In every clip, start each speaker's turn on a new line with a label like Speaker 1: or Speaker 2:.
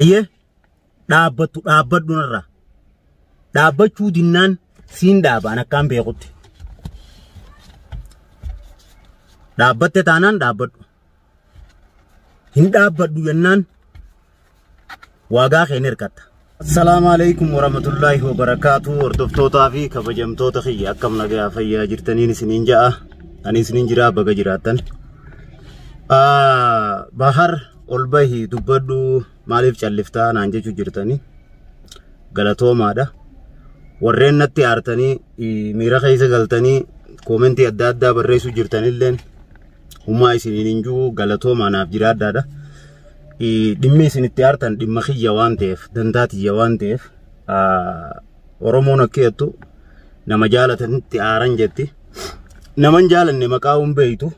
Speaker 1: Iyyee dhaabbattu dhaabbadhu narraa. Dhaabbachuu dinnaan siin dhaaba an akkaan beekutti. Dhaabbatte taanaan dhaabbadhu. Hin dhaabbadhu jennaan waagaa kee ni hirkatta. Assalaamu alaikum warahmatullaahi wabarakaatu. Hordoftootaa fi kabajamtoota kiyya akkam nagaa fayyaa jirtaniin isiniin ja'a. Ani isiniin jiraa baga jiraattan. Bahar ol bahi dubbadhu maaliif calliftaa naan jechuu jirtanii galatoomaadha. Warreen natti aartanii miira keessa galtanii koomentii adda addaa barreessuu jirtanilleen humaa isiniin hin jiru galatoomaa naaf jiraadhaadha. Dhimmi isin itti aartan dhimma kiyya waan ta'eef dantaa tiyya waan ta'eef Oromoon akka jettu nama jaalatanitti aaran jetti. Nama hin jaalanne maqaa hin beektu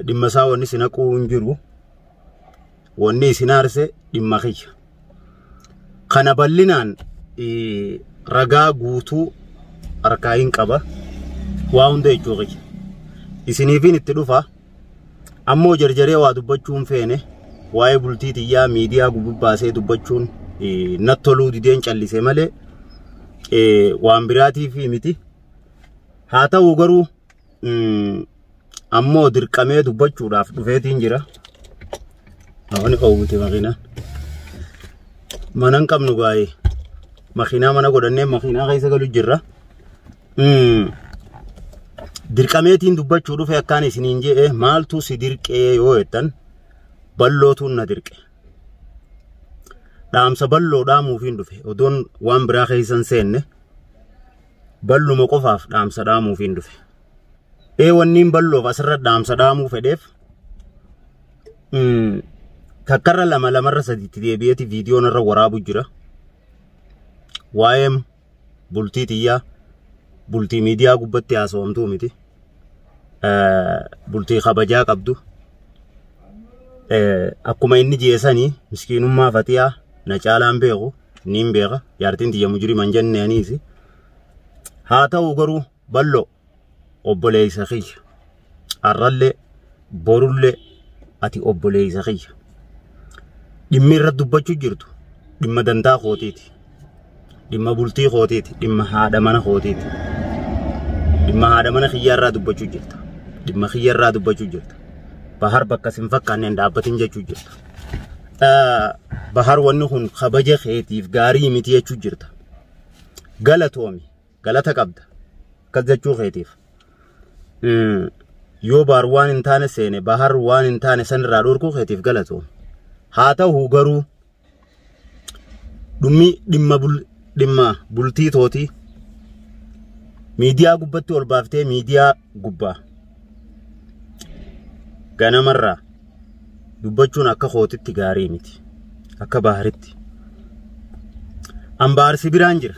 Speaker 1: dhimma isaa wanni si naquu hin jiru. Wanni isin aarse dhimma kiyya. Kana bal'inaan ragaa guutuu harkaa hin qaba. Waa hunda jechuu kiyya. Isiniifin itti dhufa. Ammoo jarjaree waa dubbachuu hin feene. Waa'ee bultii tiyyaa miidiyaa gubbaasee dubbachuun natti toluu dideen callise malee waan biraatiif miti. Haa ta'u garuu ammoo dirqamee dubbachuudhaaf dhufeetiin jira. Namoonni oowwite makiinaan. Mana hin qabnu gaa'ee. Makiinaa mana godhannee makiinaa keessa galu jirra. Dirqameetiin dubbachuu dhufe akkaan isiniin je'e maaltu si dirqee yoo jettan ballootuun na dirqe. Dhaamsa balloo dhaamuufiin dhufe odoon waan biraa keessa hin seenne balluma qofaaf dhaamsa dhaamuufiin dhufe. Ee wanniin balloof asirra dhaamsa dhaamuu fedheef takkarra lama lamarra sadiitti deebi'eeti viidiyoon irra waraabu jira. Waa'een bultii tiyyaa bultii miidiyaa gubbatti haasawamtuu miti. Bultii kabajaa qabdu. Akkuma inni jeesanii miskiinummaa Fatiyaa na caalaan beeku niin beeka jaartiin tiyya mujrima hin jenne aniisi. Haa ta'u garuu bal'oo obboleessa kiyya. Arrallee borullee ati obboleessa kiyya. Dhimmi irra dubbachuu jirtu dhimma dantaa kootiiti. Dhimma bultii kootiiti. Dhimma haadha mana kootiiti. Dhimma haadha mana kiyyaa irraa dubbachuu jirta. Dhimma kiyya irraa dubbachuu jirta. Bahar bakka sin fakkaanne hin dhaabbatin jechuu jirta. Bahar wanni kun kabaja keetiif gaarii miti jechuu jirta. Galatoomi. Galata qabda. Akkas jechuu keetiif. Yoo Bahar waan hin taane seene Bahar waan hin taane sanirraa dhorkuu keetiif galatoomi. Haa ta'u garuu dhummi dhimma dhimma bultii tootii miidiyaa gubbatti ol baaftee miidiyaa gubbaa ganamarraa dubbachuun akka kootitti gaarii miti. Akka Baharitti. An Bahar si biraan jira.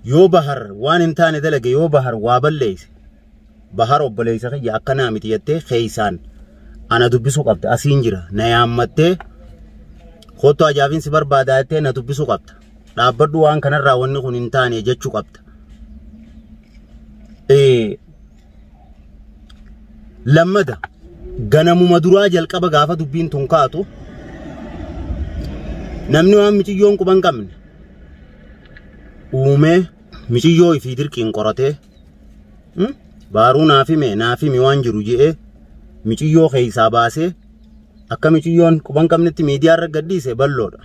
Speaker 1: Yoo Bahar waan hin taane dalage yoo Bahar waa balleesse Bahar obboleessa kiyya akkanaa miti jettee keessaan ana dubbisuu qabda. Asiin jira na yaammattee kottu ajaa'ibin si barbaadaa jettee na dubbisuu qabda. Dhaabbadhu waan kanarraa wanni kun hin taane jechuu qabda. Lammada ganamuma duraa jalqaba gaafa dubbiin tun kaatu namni waan miciyyoon quban qabne uumee miciyyoo ifii dirqiin qoratee baaruu naaf hime naaf himi waan jiru je'ee miciyyoo keessaa baasee akka miciyyoon quban qabnetti miidiyaa irra gadhiise balloodha.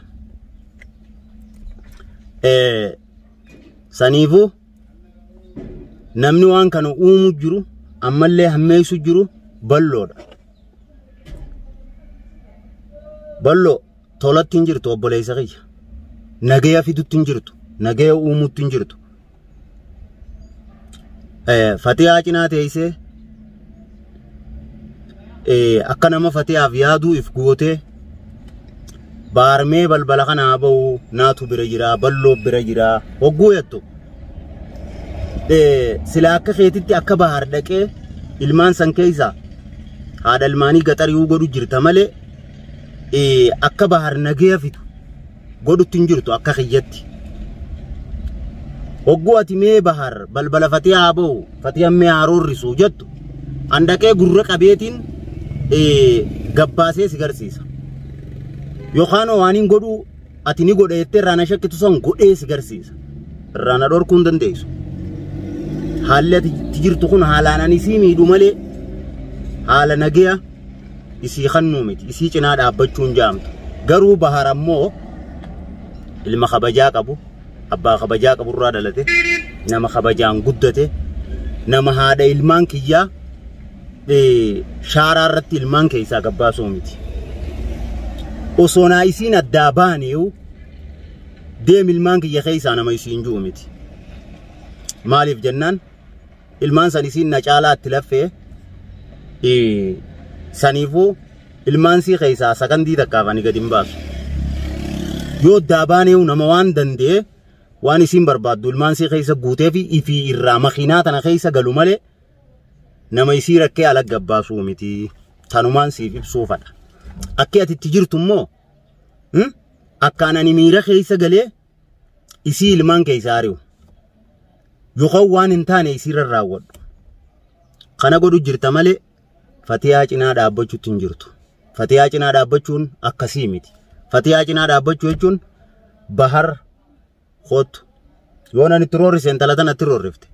Speaker 1: Saniifuu namni waan kana uumu jiru ammallee hammeessu jiru balloodha. Balloo tolatti hin jirtu obboleessa kiyya. Nagaya fidutti hin jirtu. Nagaya uumutti hin jirtu. Fatiyaa cinaa teessee akka nama Fatiyaaf yaaduu if gootee baarmee balbala kanaa ba'u naatu bira jira balloo bira jira hogguu jettu. Sila akka keetitti akka Bahar dhaqee ilmaan san keessa haadha ilmaanii gaxari'uu godhu jirta malee akka Bahar nagaya fidu godhutti hin jirtu akka kiyyatti. Hogguu ati mee Bahar balbala Fatiyaa haa ba'u Fatiyaan mee haa roorrisu jettu an dhaqee gurra qabeetiin gabbaasee si garsiisa. Yookaan waan hin godhuu ati ni godhe jettee irraa na shakkitu san godhee si garsiisa. Irraa na dhorkuu hin dandeessu. Haalli ati itti jirtu kun haalaan ani isii miidhu malee haala nagaya isii kannuu miti. Isii cinaa dhaabbachuun jaamtu. Garuu Bahar ammoo ilma kabajaa qabu, abbaa kabajaa qaburraa dhalate, nama kabajaan guddate, nama haadha ilmaan kiyyaa shaaraa irratti ilmaan keessaa gabbaasuu miti. Osoo naa isiin addaa baaneeyu deem ilmaan kiyya keessaa nama isiin ji'u miti. Maaliif jennaan ilmaan san isiin na caalaa itti laffee saniifuu ilmaan sii keessaa sakandii takkaaf ani gadi hin baasu. Yoo addaa baaneeyu nama waan danda'e waan isiin barbaaddu ilmaan sii keessa guutee fi ifii irraa makiinaa tana keessa galu malee nama isii rakkee ala gabbaasuu miti. Tanumaan siif ibsuu fadha. Akki ati itti jirtu immoo akkaan ani miira keessa galee isii ilmaan keessa ari'u. Yookaan waan hin taane isiirra raawwadhu. Kana godhu jirta malee Fatiyaa cinaa dhaabbachuutti hin jirtu. Fatiyaa cinaa dhaabbachuun akkasii miti. Fatiyaa cinaa dhaabbachuu jechuun Bahar kootu. Yoo nan itti roorrise intala tana itti roorrifte.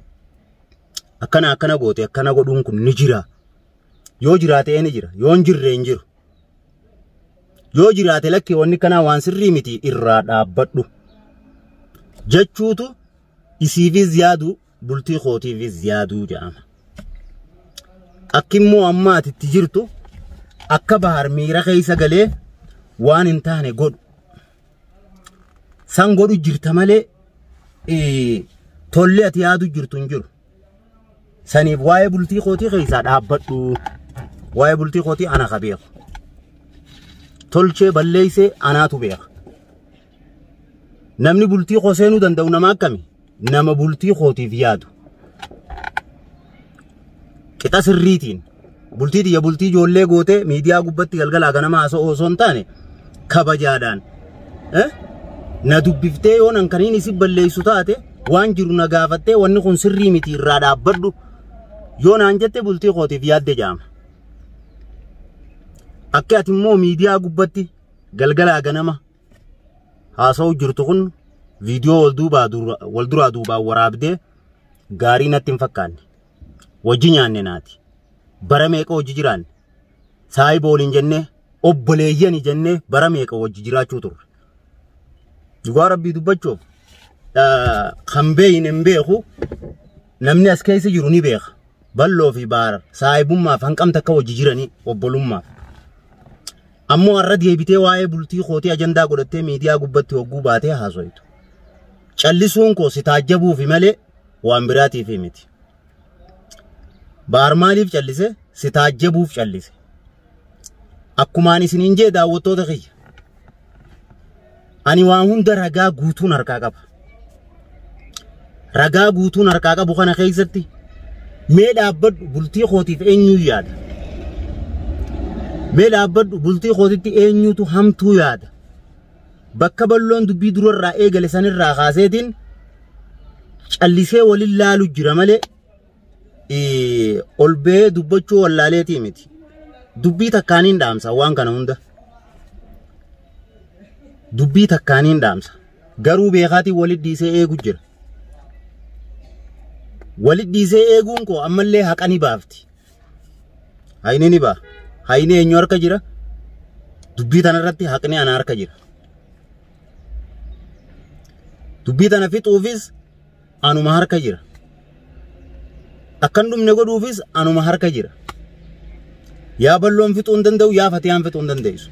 Speaker 1: Akkana akkana goote akkana godhuun kun ni jira. Yoo jiraate ni jira. Yoo hin jirre hin jiru. Yoo jiraate lakki wanni kanaa waan sirrii miti irraa dhaabbadhu. Jechuutu isiifis yaadu bultii kootiifis yaaduu jedhama. Akki immoo amma ati itti jirtu akka Bahar miira keessa galee waan hin taane godhu. San godhu jirta malee tolli ati yaadu jirtu hin jiru. Saniif waa'ee bultii kootii keessaa dhaabbadhu. Waa'ee bultii kootii ana ka beeku. Tolchee balleessee anaatu beeka. Namni bultii koo seenuu danda'u nama akkami? Nama bultii kootiif yaadu. Qixa sirriitiin bultii tiyya bultii ijoollee gootee miidiyaa gubbatti galgalaa ganama haasa'uu osoo hin taane kabajaadhaan na dubbiftee yoo nan kaniin isin balleessu taate waan jiru na gaafattee wanni kun sirrii miti irraa dhaabbadhu yoo naan jette bultii kootiif yaadde jaama. Akka ati immoo miidiyaa gubbatti galgalaa ganama haasa'uu jirtu kun viidiyoo wal duraa duubaan waraabdee gaarii natti hin fakkaanne. Wajji nyaanne naati. Bara meeqa wajji jiraanne. Saahiba waliin jennee obboleeyyani jennee bara meeqa wajji jiraachuu turre. Dhugaa rabbii dubbachuuf kan beeyne hin beeku namni as keessa jiru ni beeka. Balloo fi Baar saahibummaaf hanqam takka wajji jiranii obbolummaaf. Ammoo har'a deebitee waa'ee bultii kootii ajandaa godhattee miidiyaa gubbatti hogguu baatee haasoytu. Callisuun koo si taajjabuufi malee waan biraatiif miti. Baar maaliif callise? Si taajjabuuf callise. Akkumaan isiniin jee daawwattoota kiyya. Ani waan hunda ragaa guutuun harkaa qaba. Ragaa guutuun harkaa qabu kana keessatti mee dhaabbadhu bultii kootiif eenyuu yaada? Mee dhaabbadhu bultii kootitti eenyutu hamtuu yaada? Bakka balloon dubbii durarraa eegale sanirraa kaaseetiin callisee waliin laalu jira malee ol ba'ee dubbachuu wallaaleetii miti. Dubbii takkaaniin dhaamsa waan kana hunda. Dubbii takkaaniin dhaamsa. Garuu beekaatiin walit dhiisee eegu jira. Walit dhiisee eeguun koo ammallee haqa ni baafti. Hayni ni ba'a. Hayni eenyu harka jira? Dubbii tanarratti haqni ana harka jira. Dubbii tana fixuufis anuma harka jira. Akkan dhumne godhuufis anuma harka jira. Yaa balloon fixuu hin danda'u, yaa fatiyaan fixuu hin dandeessu.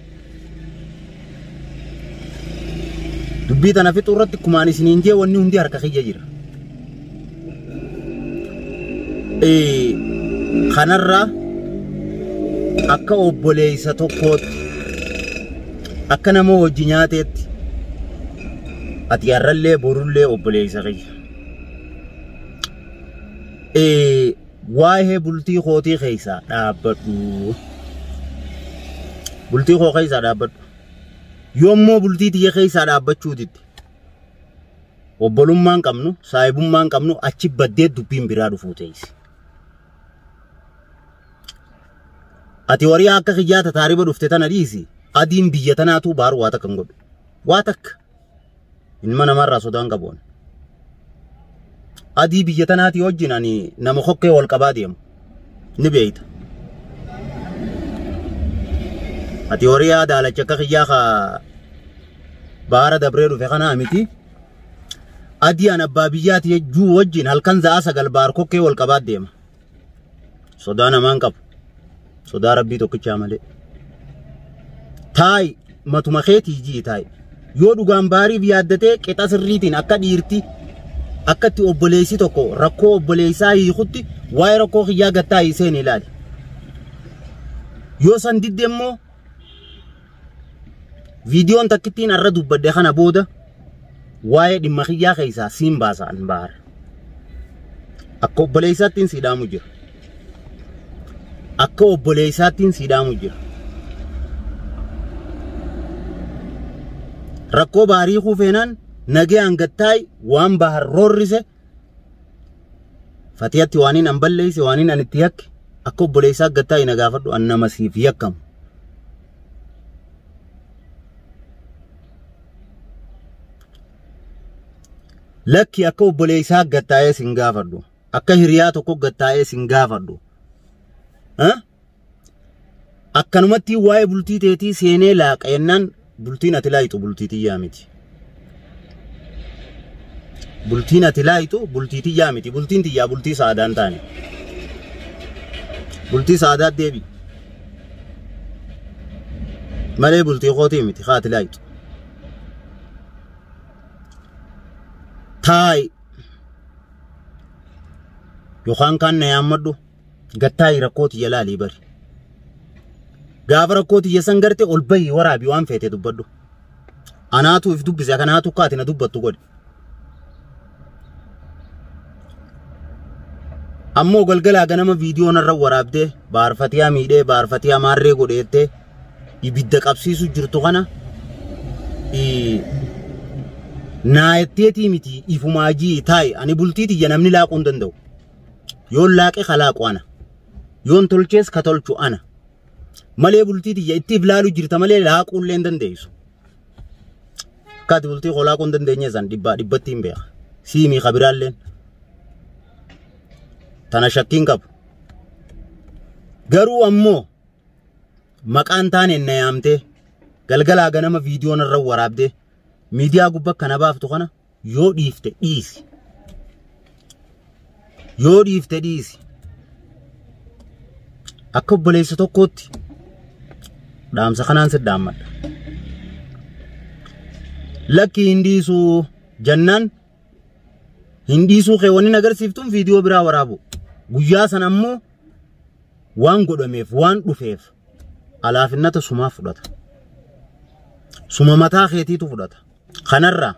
Speaker 1: Dubbii tana fixuu irratti kumaan isiniin jee wanni hundi harka kiyya jira. Kanarraa akka obboleessa tokkootti akka nama hojii nyaateetti ati har'allee borullee obboleessa kiyya. Waa'ee bultii kootii keessaa dhaabbadhu. Bultii koo keessaa dhaabbadhu. Yoommoo bultii tiyya keessaa dhaabbachuu didde. Obbolummaan qabnu, saahibummaan qabnu achi baddee dubbiin biraa dhufuu teessi. Ati warii akka kiyyaa tataariba dhufte tana dhiisi. Adiin biyya tanaatu Bahar waa takka hin godhu. Waa takka. Ilma namaarraa sodaan qabu. Adii biyya tanaatii wajjin ani nama kokkee wal qabaa deemu. Ni beeyta. Ati horii daalacha akka kiyyaa ka baara dabree dhufe kanaa miti. Adii an abbaa biyyaati jechuu wajjin halkan za'a 9 baar kokkee wal qabaa deema. Sodaa namaan qabu. Sodaa rabbii tokkichaa malee. Taayi matuma keetii jii taayi. Yoo dhugaan baariif yaaddatee qixa sirriitiin akka dhiirti akka itti obboleessi tokko rakkoo obboleessaa hiikutti waa'ee rakkoo kiyyaa gattaa seen ilaali. Yoo san didde immoo viidiyoon takkittiin arra dubbadde kana booda waa'ee dhimma kiyyaa keessaa siin baasa an Bahar. Akka obboleessaattiin si dhaamu jira. Akka obboleessaattiin si dhaamu jira. Rakkoo baarii feenaan nagayaan gattaay waan Bahar roorrise Fatiyatti waan hin balleesse waan hin itti yakke akka obboleessaa gattaay na gaafadhu an nama siif yakkamu. Lakki akka obboleessaa gattaa'ee sin gaafadhu. Akka hiriyaa tokko gattaa'ee sin gaafadhu. Akkanumatti waa'ee bultii teetii seenee laaqa jennaan bultiin ati laayitu bultii tiyyaa miti. Bultiin ati laayitu bultii tiyyaa miti. Bultiin tiyyaa bultii saadaan taane. Bultii saadaa deebi. Malee bultii kootii miti haa ati laayitu. Taayi yookaan kaan na yaammadhu gattaayi rakkoo tiyya laalii bari. Gaafa rakkoo tiyya san garte ol bahi waraabi waan feete dubbadhu. Anaatu if dubbise kanaatu kaati na dubbattu godhe. Ammoo galgalaa ganama viidiyoo narra waraabdee baarfatiyaa miidhee baarfatiyaa maarree godheettee ibidda qabsiisu jirtu kana naayetteetii miti ifumaajii taayi ani bultii tiyya namni laaquu hin danda'u. Yoon laaqe ka laaqu ana. Yoon tolchees ka tolchu ana. Malee bultii tiyya ittiif laalu jirta malee laaquu illee hin dandeessu. Akka ati bultii koo laaquu hin dandeenye san dhibbaa dhibbatti hin beeka. Siimii ka biraalleen. Tana shakkiin qabu. Garuu ammoo maqaan taaneen na yaamtee galgalaa ganama viidiyoo narra waraabdee miidiyaa gubbaa kana baaftu kana yoo dhiifte dhiisi. Yoo dhiifte dhiisi. Akka obboleessa tokkootti dhaamsa kanaan si dhaammadha. Lakki hin dhiisuu jennaan hin dhiisuu kee wanni agarsiiftuun viidiyoo biraa waraabu. Guyyaa sana ammoo waan godhameef waan dhufeef alaafinnata sumaa fudhata. Suma mataa keetiitu fudhata. Kanarraa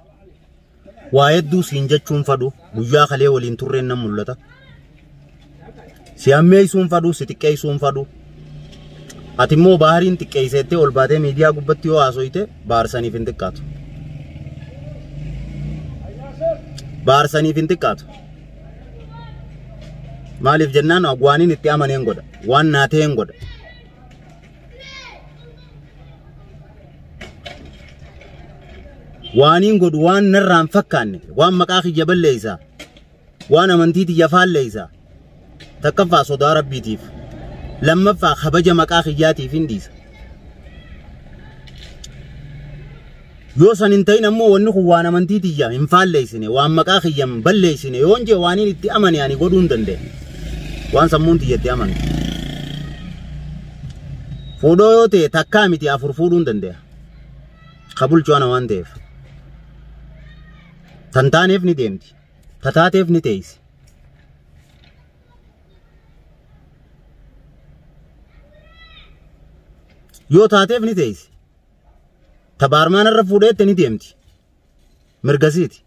Speaker 1: waa hedduu siin jechuun fadhu guyyaa kalee waliin turreen nan mul'ata. Si ammeessuun fadhu si xiqqeessuun fadhu. Ati immoo baariin xiqqeesseettee ol baatee miidiyaa gubbatti yoo haasoyte baarsaniif hin xiqqaatu. Baarsaniif hin xiqqaatu. Maaliif jennaan waaniin itti amaneen godha. Waan naateen godha. Waaniin godhu waan narraan fakkaanne waan maqaa kiyya balleessa waan amantii tiyya faalleessa takkaffaa sodaa rabbiitiif lammaffaa kabaja maqaa kiyyaatiif hin dhiisa. Yoo san hin ta'in ammoo wanni kun waan amantii tiyya hin faalleessine waan maqaa kiyya hin balleessine yoon jee waaniin itti amane ani godhuu hin danda'e. Waan sammuun tiyya itti amane. Fuudhoo yoo ta'e takkaa miti 4 fuudhuu hin danda'a. Kabulchuu ana waan ta'eef. Tantaaneef ni deemti. Tataateef ni teessi. Yoo taateef ni teessi. Tabaarmaan irra fuudheette ni deemti. Mirgasiiti.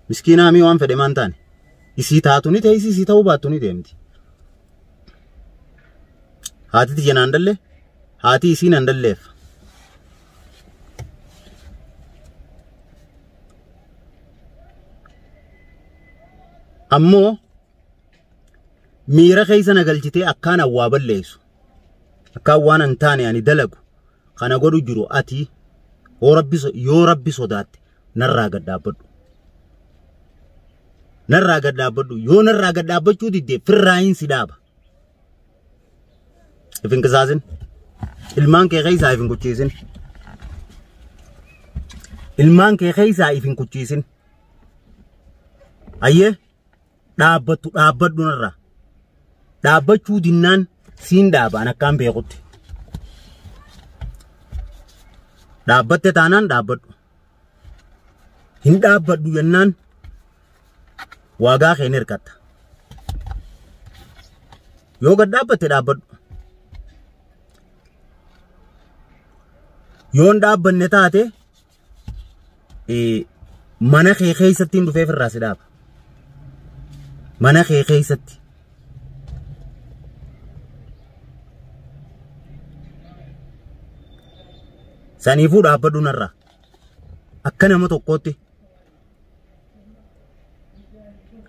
Speaker 1: Miskiinaa mii waan fedhe maan taane. Isii taatu ni teessi, isii ta'uu baattu ni deemti. Haati tiyya naan dalle, haati isii naan dalleef. Ammoo miira keessa na galchitee akkaan awwaa balleessu. Akkaan waan hin taane ani dalagu kana godhu jiru ati yoo rabbi sodaatte narraa gad dhaabbadhu. Narraa gad dhaabbadhu. Yoo narraa gad dhaabbachuu didde firraayin si dhaaba. If hin qisaasin. Ilmaan kee keessaa if hin kuchiisin. Ilmaan kee keessaa if hin kuchiisin. Ayyee dhaabbattu dhaabbadhu narraa. Dhaabbachuu dinnaan siin dhaaba an akkaan beekutti. Dhaabbatte taanaan dhaabbadhu. Hin dhaabbadhu jennaan waagaa kee ni hirkatta. Yoo gad dhaabbatte dhaabbadhu. Yoo hin dhaabbanne taate mana kee keessatti hin dhufee firraa si dhaaba. Mana kee keessatti. Saniifuu dhaabbadhu narraa. Akka nama tokkootti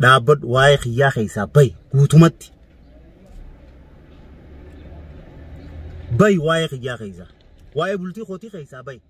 Speaker 1: dhaabbadhu waa'ee kiyyaa keessaa bahi guutumatti. Bahi waa'ee kiyyaa keessaa. Waa'ee bultii kootii keessaa bahi.